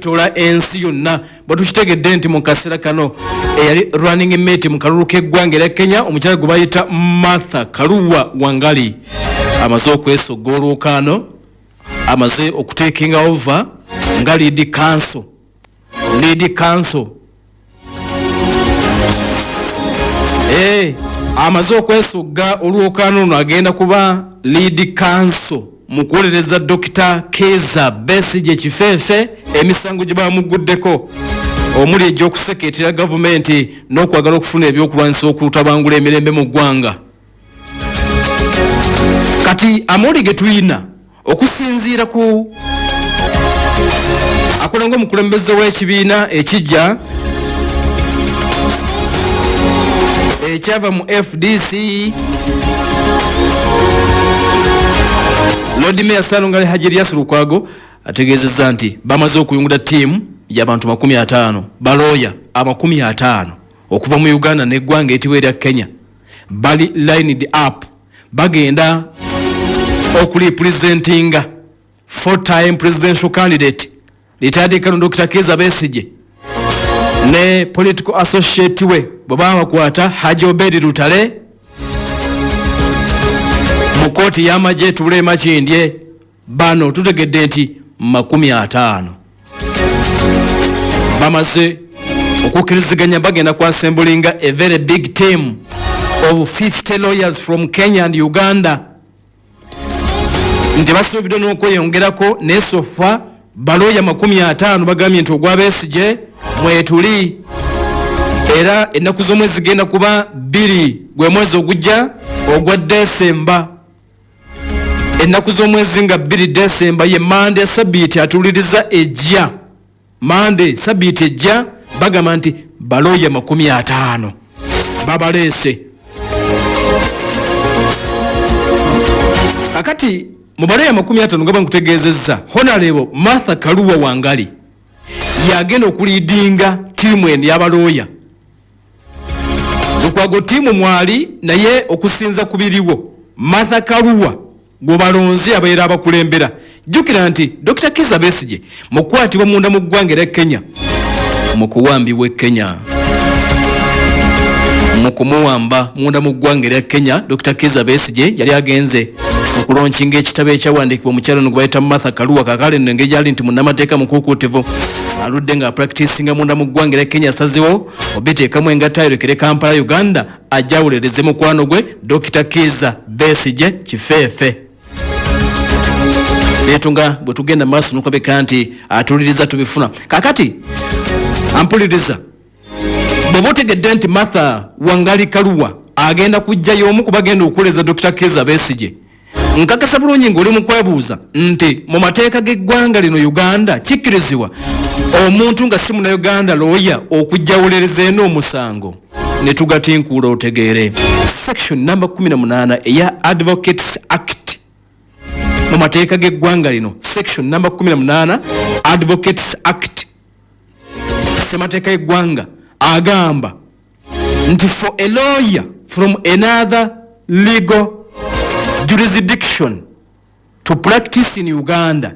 Okwetoola ensi yonna bwe tukitegedde nti mu kaseera kano eyali running mate mu kalulu k'eggwanga erya Kenya, omukyala gwe bayita Martha Karua Wangari, amaze okwesogga olwokaano, amaze okutekinga over nga lead counsel, lead counsel. Amaze okwesogga olwokaano luno, agenda kuba lead counsel mu kuwolereza Dr. Kizza Besigye Kifeefe emisango gye bamuguddeko omuli egy'okusekeetera gavumenti n'okwagala okufuna ebyokulwanyisa okutabangula emirembe mu ggwanga. Kati amawulire ge tulina okusinziira ku akola ng'omukulembeze w'ekibiina ekijja ekyava mu FDC, Lord Mayor Ssalongo Hajji Erias Lukwago, ategeezezza nti bamaze okuyungula ttiimu y'abantu 50, balooya 50 okuva mu Uganda n'eggwanga etibwa erya Kenya. Bali lined up, bagenda okurepresentinga four time presidential candidate, retired Colonel Dr. Kizza Besigye, ne political associate we bwe babakwata, Haji Obedi Lutale, mu kooti y'amagye etuula e Makindye. Bano tutegedde nti 50 bamaze okukkiriziganya, bagenda kwassemblinga a very big team of 50 lawyers from Kenya and Uganda, nti basuubidde n'okweyongerako, naye so far balooya 50 bagambye nti ogwa Besigye mwetuli. Era ennaku z'omwezi zigenda kuba 2, gwe mwezi ogujja ogwa Desemba. Ennaku z'omwezi nga 2 Desemba, ye Mande sabiiti atuuliriza ejja, Mande sabiiti ejja. Bagamba nti balooya 50 babaleese. Kakati mu balooya 50 nga bankutegeezezza, Honorable Martha Karua Wangari yagenda okuleadinga ttiimu eno y'abalooya. Lukwago ttiimu mwali, naye okusinza ku biriwo, Martha Karua gwebalonze abeera abakulembera. Jjukira nti Dr. Kizza Besigye mukwatibwa munda mu ggwanga erya Kenya, mu kuwambibwa e Kenya, mu kumuwamba munda mu ggwanga erya Kenya, Dr. Kizza Besigye yali agenze okulaunchinga ekitabo ekyawandiikibwa omukyalo no gwe bayita Martha Karua. Kakale nno engeri gyali nti munnamateeka mukuukuutivu, aludde nga apracticinga munda mu ggwanga erya Kenya, asazewo obiteekamu engatta ayolekere Kampala, Uganda, ajja awolereze mukwano gwe Dr. Kizza Besigye Kifeefe. Leeto nga bwe tugenda maaso nokulabika nti atuliriza tubifuna. Kakati ampuliriza, bw'oba otegedde nti Martha Wangari Karua agenda kujjayo omu ku bagenda okukoleza Dr. Kizza Besigye, nkakasa bulungi ng'oli mu kwebuuza nti mu mateeka g'eggwanga lino Uganda kikkirizibwa omuntu nga si Munauganda looya okujja wolereza eno omusango? Ne tugatinkuula otegeere section namba 18 eya Advocates Act. Mu mateeka g'eggwanga lino, section namba 18, Advocates Act, ssemateeka y'eggwanga agamba nti for a lawyer from another legal jurisdiction to practice in Uganda,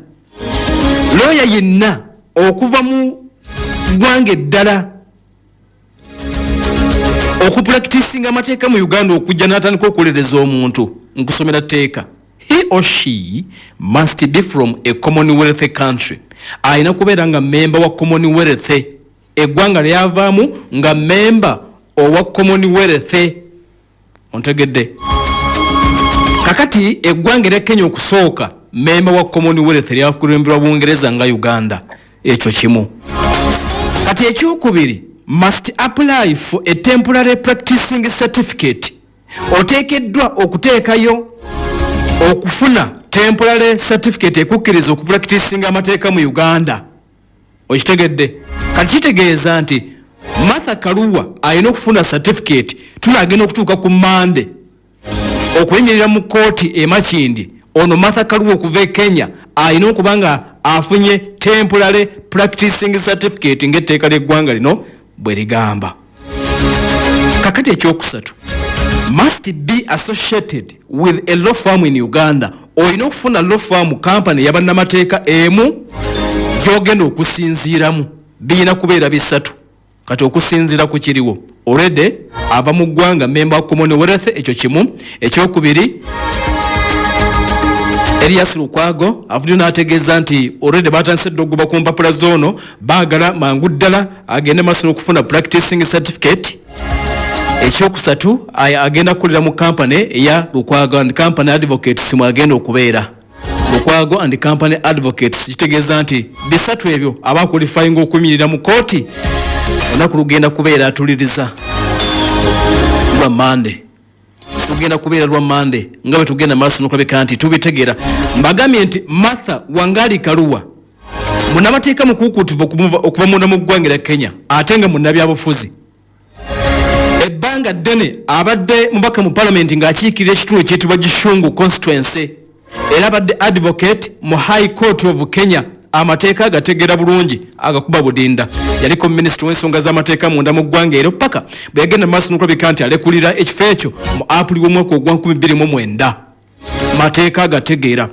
lawyer yenna okuva mu ggwanga eddala okupracticinga amateeka mu Uganda, okujja n'atandika okuwolereza omuntu, nkusomera tteeka, he or she must be from a Commonwealth country. Alina kubeera nga memba wa Commonwealth, eggwanga lyavaamu nga memba owa Commonwealth. Ontegedde? Kakati eggwanga erya Kenya okusooka memba wa Commonwealth, lyakulemberwa Bungereza nga Uganda. Ekyo kimu. Kati ekyokubiri, must apply for a temporary practicing certificate. Oteekeddwa okuteekayo okufuna temporary certificate ekukkiriza okupracticinga amateeka mu Uganda. Okitegedde? Kati kitegeeza nti Martha Karua alina okufuna certificate. Tunagenda okutuuka ku Mande okuyimirira mu kooti emakindi, ono Martha Karua okuva e Kenya alina okuba nga afunye temporary practicing certificate ng'etteeka ly'eggwanga lino bwe ligamba. Kakati ekyokusatu, must be associated with a law firm in Uganda. Olina okufuna law firm, company yabannamateeka emu Gyogenda okusinziiramu birina kubeera bisatu. Kati okusinziira ku kiriwo already ava mu ggwanga memba wa Commonwealth, ekyo kimu. Ekyokubiri, Erias Lukwago avuddeyo n'ategeeza nti already batandise dda okugoba ku mpapula z'ono, baagala mangu ddala agende maaso n'okufuna practicing certificate. Ekyokusatu, agenda kukolera mu kampany eya Lukwago and Company Advocates, mwagenda okubeera Lukwago and Company Advocates. Kitegeeza nti bisatu ebyo aba qualifying okuyimirira mu kooti. Olunaku lugenda kubeera atuliriza lwa Mande, lugenda kubeera lwa Mande nga bwe tugenda maaso nokulabika nti tubitegeera. Mbagambye nti Martha Wangali Kaluwa munamateeka mukuukuutivu okuva munda mu ggwanga erya Kenya, ate nga munnabyabufuzi. Ebbanga ddene abadde mubaka mu palamenti ng'akiikirira ekitundu ekiyitibwa Gishungu constituency, era abadde advocate mu High Court of Kenya. Amateeka agategeera bulungi, agakuba budinda. Yaliko minisitiri w'ensonga z'amateeka munda mu ggwanga eryo paka bwe yagenda maaso n'okulabika nti alekulira ekifo ekyo mu Apuli w'omwaka ogwa 2009. Mateeka agategeera.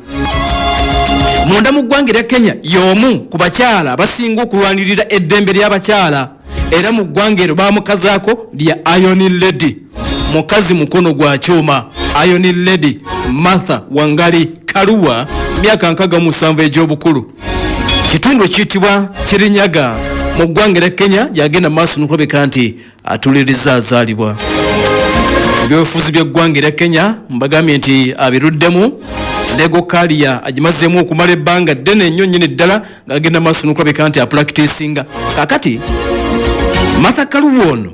Munda mu ggwanga erya Kenya y'omu ku bakyala abasinga okulwanirira eddembe ly'abakyala, era mu ggwanga eryo bamukazaako lya Iron Lady, mukazi mukono gwa kyuma. Iron Lady Martha Wangali Kaluwa, myaka 67 egy'obukulu, kitundu ekiyitibwa Kirinyaga mu ggwanga erya Kenya, yagenda maaso n'okulabika nti atuliriza azaalibwa. Ebyobufuzi by'eggwanga erya Kenya mbagambye nti abiruddemu. Legal career agimazeemu okumala ebbanga ddene nnyo nnyini ddala ng'agenda maaso n'okulabika nti apulakitisinga. Kakati Martha Kaluwa ono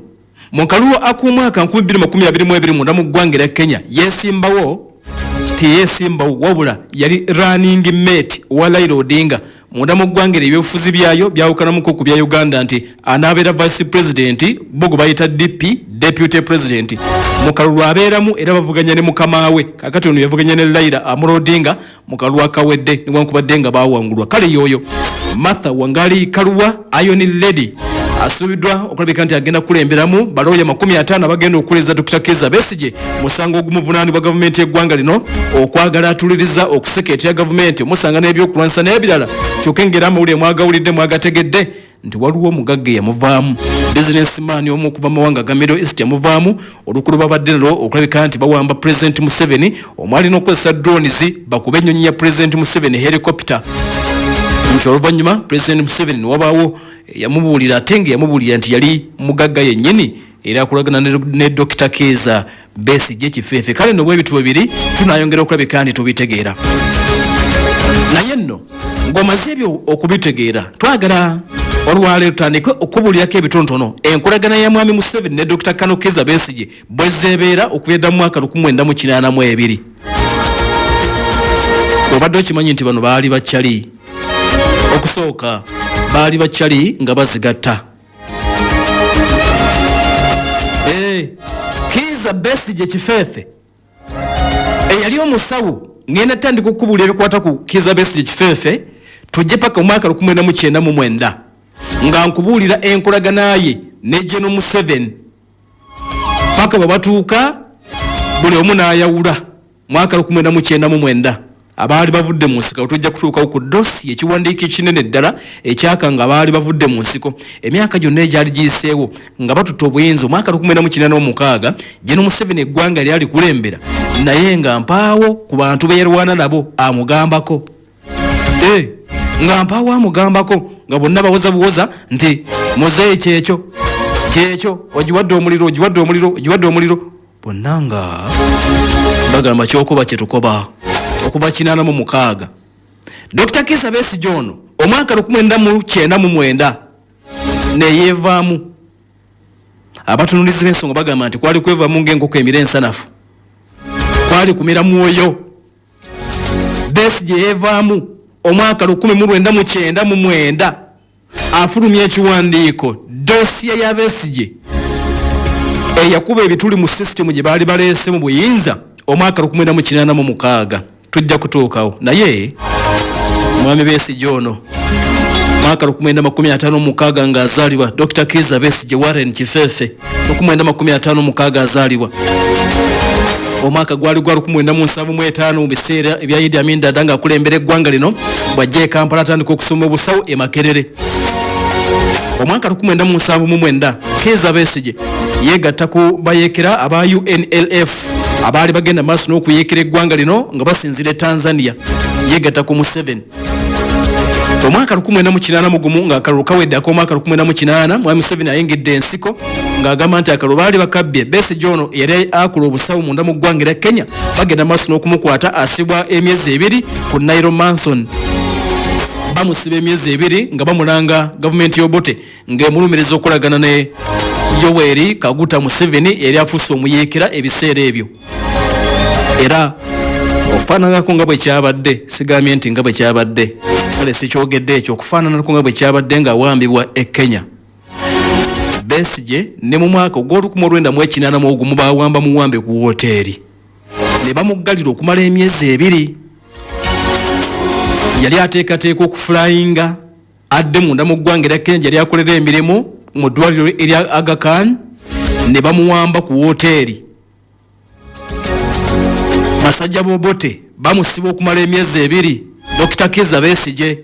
mu kalulu ak'omwaka 2022 munda mu ggwanga erya Kenya yeesimbawo, teyeesimbawo wabula yali running mate wa Raila Odinga. Munda mu ggwanga eryo ebyobufuzi byayo byawukanamuko ku bya Uganda, nti anaabeera vice president bo gwe bayita DP, deputy president. Mu kalulu abeeramu era bavuganya ne mukamaawe. Kakati ono yavuganya ne Raila Amolo Odinga mu kalulu akawedde, newankubadde nga baawangulwa. Kale yoyo Martha Wangali Kaluwa, Iron Lady, asuubiddwa okulabika nti agenda kukulemberamu balooya 50 abagenda okukuleza Dr Kizza Besigye musango ogumuvunaanibwa gavumenti y'eggwanga lino okwagala atuliriza okusekeetera gavumenti, omusanga n'ebyokulwanyisa n'ebirala. Kyokka engeri amawulire mwagawulidde, mwagategedde nti waliwo omugagga eyamuvaamu, businessman omu okuva mu mawanga ga Middle East yamuvaamu. Olukulu babadde nalwo okulabika nti bawamba President Museveni, omwali n'okukozesa drones bakube ennyonyi ya President Museveni, helicopter, nti oluvannyuma President Museveni newabaawo yamubuulira, ate nga yamubuulira nti yali mugagga yennyini era akolagana ne Dr Kizza Besigye Kifeefe. Kale nno bwebityo bibiri, tunayongera okulabika nti tubitegeera. Naye nno ng'omaze ebyo okubitegeera, twagala olwaleero tutandike okubuulirako ebitonotono enkolagana ya Mwami Museveni ne Dr Kano Kizza Besigye bwezeebeera okuva edda mu mwaka 1982. Obadde okimanyi nti bano baali bakyali okusooka, baali bakyali nga bazigatta? Kiiza Besigye Kifeefe eyali omusawo. Ngenda tandika okukubuulira ebikwata ku Kiiza Besigye Kifeefe, tujje paka omwaka 1999 nga nkubuulira enkolagana ye ne General Museveni paka bwe batuuka buli omu n'ayawula mwaka 1999 abaali bavudde mu nsiko. Tujja kutuukawo ku dossier, ekiwandiiko ekinene ddala ekyaka nga baali bavudde mu nsiko emyaka gyonna egyali giyiseewo nga batutte obuyinza omwaka 1986. General Museveni eggwanga lyali kulembera, naye nga mpaawo ku bantu be yalwana nabo amugambako, nga mpaawo amugambako, nga bonna bawoza buwoza nti muzeeyi kyekyo kyekyo, ogiwadde omuliro, ogiwadde omuliro, ogiwadde omuliro. Bonna nga bagamba kyokuba kyetukoba okuva 86. Dr Kizza Besigye ono omwaka 1999 neyeevaamu. Abatunulizi b'ensonga bagamba nti kwali kwevaamu ng'enkoko emira ensanafu, kwali kumira mwoyo. Besigye yeevaamu omwaka 1999, afulumya ekiwandiiko dossier ya Besigye eyakuba ebituli mu sisitemu gye baali baleese mu buyinza omwaka 1986. Tujja kutuukawo. Naye mwami Besigye ono mwaka 1956 ng'azaalibwa, Dr Kizza Besigye Warren Kifeefe, 1956 azaalibwa. Omwaka gwali gwa 1975 mu biseera ebya Idi Amin Dada ng'akulembera eggwanga lino. Bw'ajja e Kampala atandika okusoma obusawo e Makerere. Omwaka 1979 Kizza Besigye yeegatta ku bayeekera aba UNLF abaali bagenda maaso n'okuyeekera eggwanga lino nga basinziira e Tanzania. Yeegatta ku Museveni. Omwaka 1981 ng'akalulu kawedde ak'omwaka 1980, Mwami Museveni ayingidde ensiko ng'agamba nti akalulu baali bakabbye. Besigye ono yali akola obusawo munda mu ggwanga erya Kenya, bagenda maaso n'okumukwata, asibwa emyezi 2 ku Nairo Manson. Bamusiba emyezi 2 nga bamulanga gavumenti y'Obote ng'emulumiriza okukolagana ne Yoweri Kaguta Museveni yali afuuse omuyeekera ebiseera ebyo. Era okufaananako nga bwe kyabadde, sigambye nti nga bwe kyabadde, kale sikyogedde ekyo, okufaananako nga bwe kyabadde ng'awambibwa e Kenya, Besigye ne mu mwaka ogw'olukumi olwenda mu ekinaana mu ogumu bawamba muwambe ku wooteeri ne bamuggalira okumala emyezi 2. Yali ateekateeka okufulayinga adde munda mu ggwanga erya Kenya gyali akolera emirimu mu ddwaliro erya Aga Khan, ne bamuwamba ku wooteeri. Basajja b'Obote bamusiba okumala emyezi 2, Dr Kizza Besigye.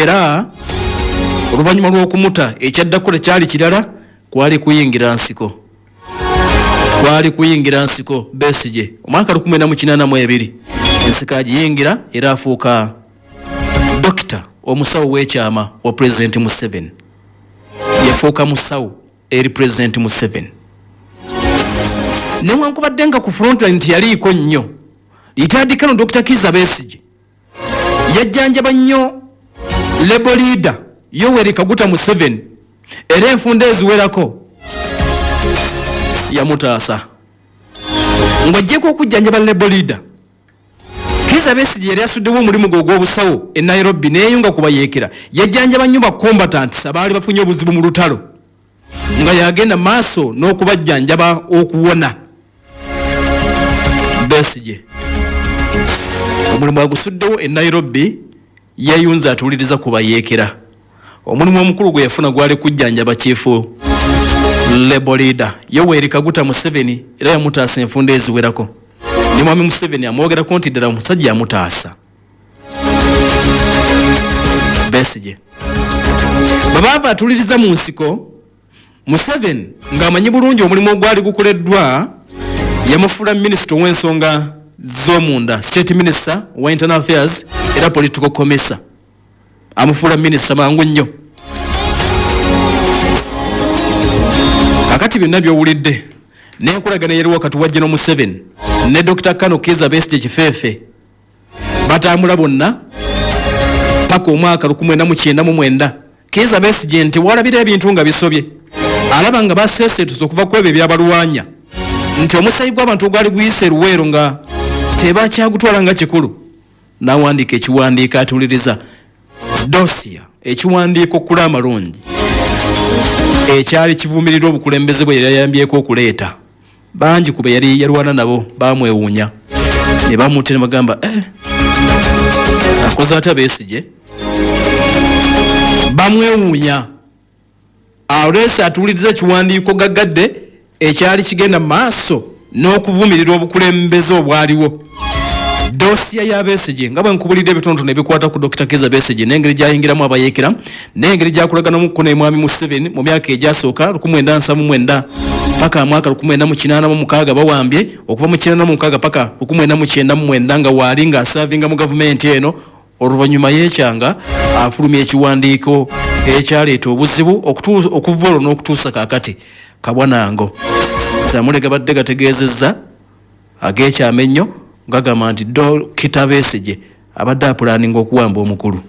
Era oluvannyuma lw'okumuta, ekyaddako tekyali kirala, kwali kuyingira nsiko, kwali kuyingira nsiko. Besigye omwaka 1982 ensiko agiyingira era afuuka dokita, omusawo w'ekyama wa Pulezidenti Museveni. Yafuuka musawo eri Pulezidenti Museveni newankubadde nga ku frontline teyaliiko nnyo. Retired Colonel Dr Kizza Besigye yajjanjaba nnyo rebel leader Yoweri Kaguta Museveni, era enfunda eziwerako yamutaasa. Ng'oggyeko okujjanjaba rebel leader, Kizza Besigye yali asuddewo omulimu gwe ogw'obusawo e Nairobi neeyunga ku bayeekera. Yajjanjaba nnyo ba combatants abaali bafunye obuzibu mu lutalo, nga yagenda maaso n'okubajjanjaba okuwona. Besigye omulimu agusuddewo e Nairobi, yeeyunze atuuliriza ku bayeekera. Omulimu omukulu gwe yafuna gwali kujjanjaba chief rebel leader Yoweri Kaguta Museveni, era yamutaasa enfunda eziwerako. Ne Mwami Museveni amwogerako nti ddala omusajja yamutaasa. Besigye bwe baava atuuliriza mu nsiko, Museveni ng'amanyi bulungi omulimu ogwali gukoleddwa, yamufuula minisita ow'ensonga z'omunda, state minister wa internal affairs era political commissar. Amufuula minisita mangu nnyo. Kakati byonna by'owulidde n'enkolagana eyali wakati wa General Museveni ne Dr Colonel Kizza Besigye Kifeefe, batambula bonna paka omwaka 1999. Kizza Besigye nti walabira ebintu nga bisobye, alaba nga baseeseetusa okuva ku ebyo ebyabalwanya, nti omusayi gw'abantu ogwali guyise Luweero nga tebakyagutwala nga kikulu, n'awandiika ekiwandiiko atuuliriza dossier, ekiwandiiko kula amalungi ekyali kivumirira obukulembeze bwe yali ayambyeko okuleeta. Bangi ku be yali yalwana nabo bamwewuunya ne bamutya ne bagamba, "Eh, akoze atya Besigye?" Bamwewuunya. Aleese atuwuliriza ekiwandiiko gaggadde ekyali kigenda mu maaso n'okuvumirira obukulembeze obwaliwo, dossier ya Besigye. Nga bwe nkubulidde ebitonotono ebikwata ku Dr Kizza Besigye n'engeri gy'ayingiramu abayeekera n'engeri gy'akolaganamuko ne Mwami Museveni mu myaka egyasooka 1979 paka mwaka 1986, bawambye okuva mu 86 paka 1999 nga waali ng'aservinga mu gavumenti eno. Oluvannyuma yeekyanga afulumya ekiwandiiko ekyaleeta obuzibu okuva olwo n'okutuusa kaakati. Kabwanango tamule gabadde gategeezezza ag'ekyama ennyo, gagamba nti Dokita Besigye abadde aplanninga okuwamba omukulu.